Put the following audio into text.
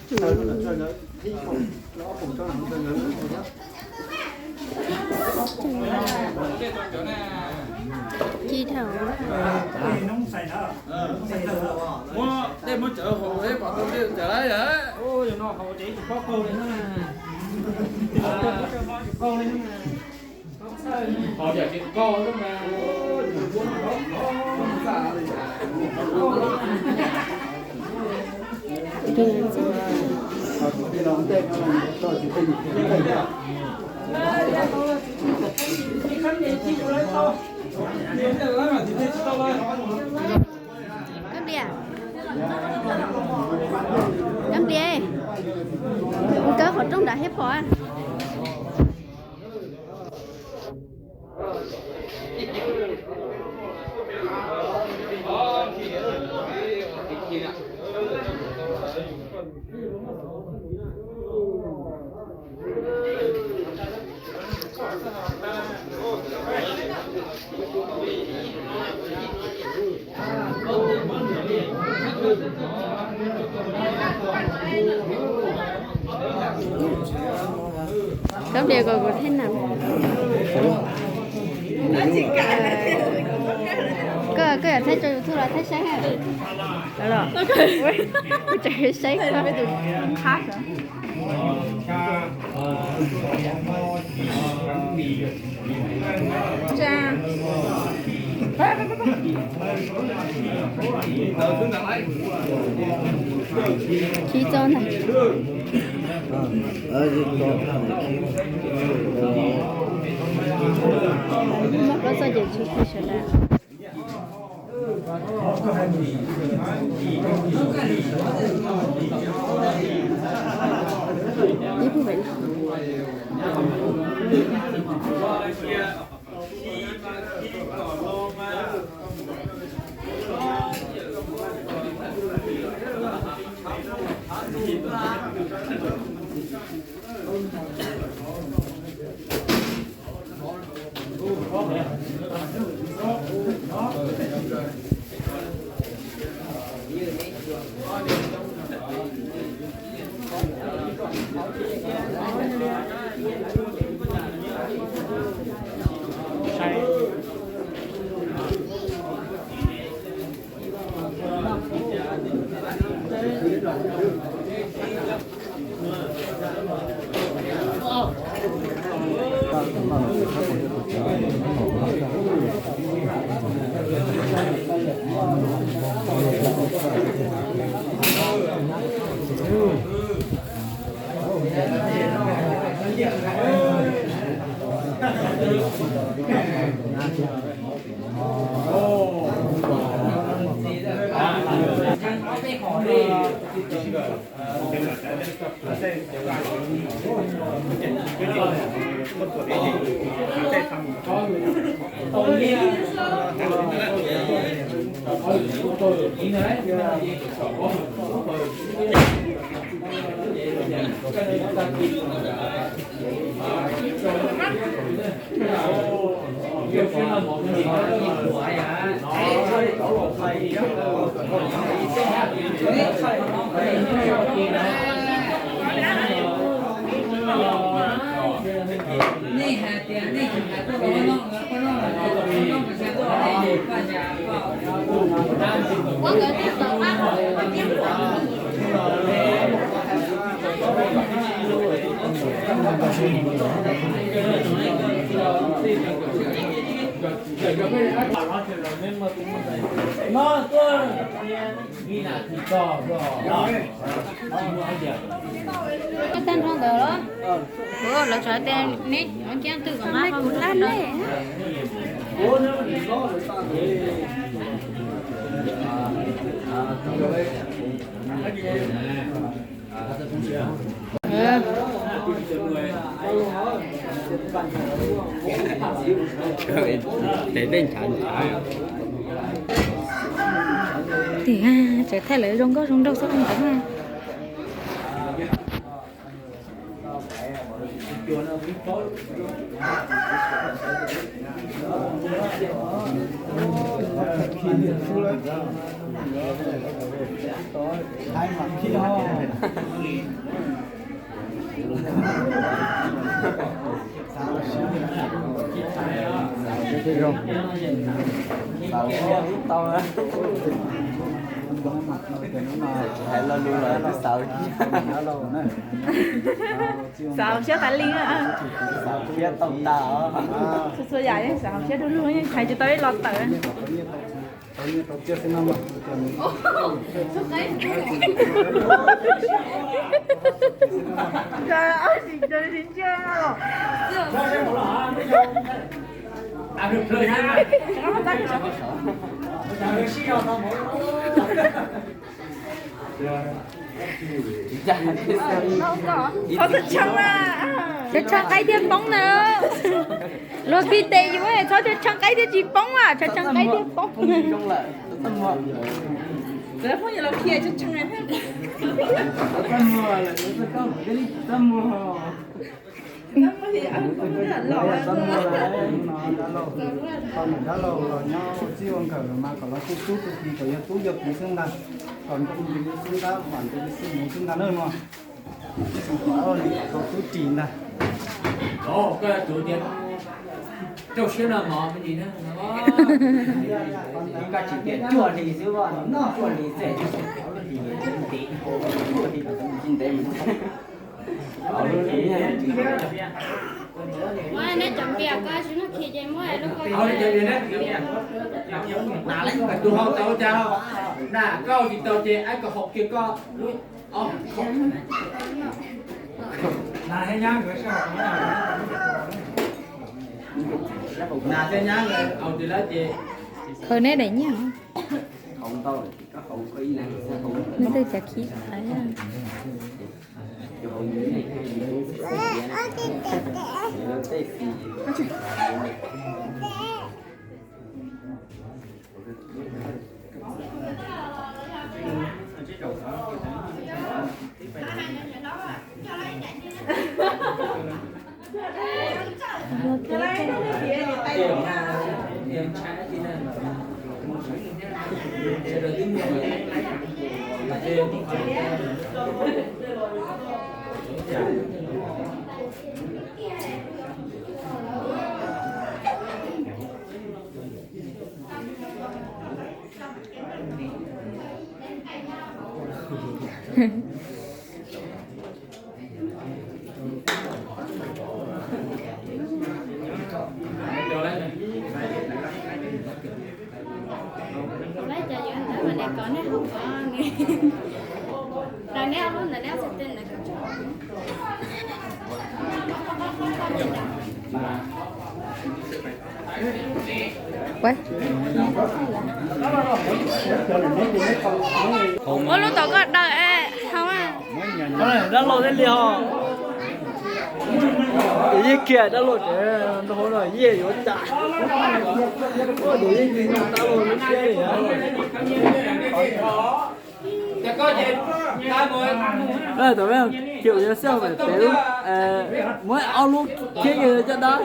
Ci dhau. Muab dej muab cawv haus es pom tau dej cawv lawm. Kab Nplia, Kab Nplia, mus kaw qhov rooj nrad thiab pom. Kab Nplia, koj, koj thiaj nam. Koj, koj yuav thaij rau YouTube los thaij saib? Los, kuv tseem saib koj. Khib txob ntag. Muab plaub txoj ces tsis khib sawv daws. Koj tag nrho ntawd los? Ua lawv tsov tias neb cov kiab twg kom mab ho mus lab ne. Tes dej nchav nchav. Tiag, tseem thaij lawv zoo nkauj zoo nraug xwb ntawd na. Xav thiab tsis hais lo lus los twb xav. Xav hauv siab tas li. Xav thiab tau tas. Txhua txhua yam yeej xav hauv siab du lug, yeej hais tsis tau ib lo tawm. Tshee tshee qaib thiaj poob na. Luag pib tes yus txhob tshee tshee qaib thiaj tsis poob, tshee tshee qaib thiaj poob. Dab laug los nyob txij ua nkawm los mas kom los tub tub tus kis kom yog tub yog kiv xwb ntag, kom nroo xwb ntag, vam nroo xwb mus xwb ntag na mog. Tub ris ntag. Rau siab no mov me ntsis na. Koj tsis tias cuaj hli xwb, noj cuaj hli xwb, ntev ntev. Muab neb cov npias koj tsis muaj khi ces muab lub ko. Tus hau tau cas na, koj tsis tau ces ai kom haum kiag koj lub. Khaws neb daim nyiaj. Neb tej cav khib. Kuv laib cov yuav ntawd mas neb kov neb hauv qhov, neb ob lub ntawd neb ob txhais tes ntawd. Ua lub tom koj daws es hau. Dab laug thiaj li ho. Yeej kiag dab laug tsev nrog hauv no yeej yuav cas. Ua ces yeej tsis nyog dab laug lub siab li. Tam ces yog xij hauv pem pem lub, muab ob lub khiab kiag coj dab.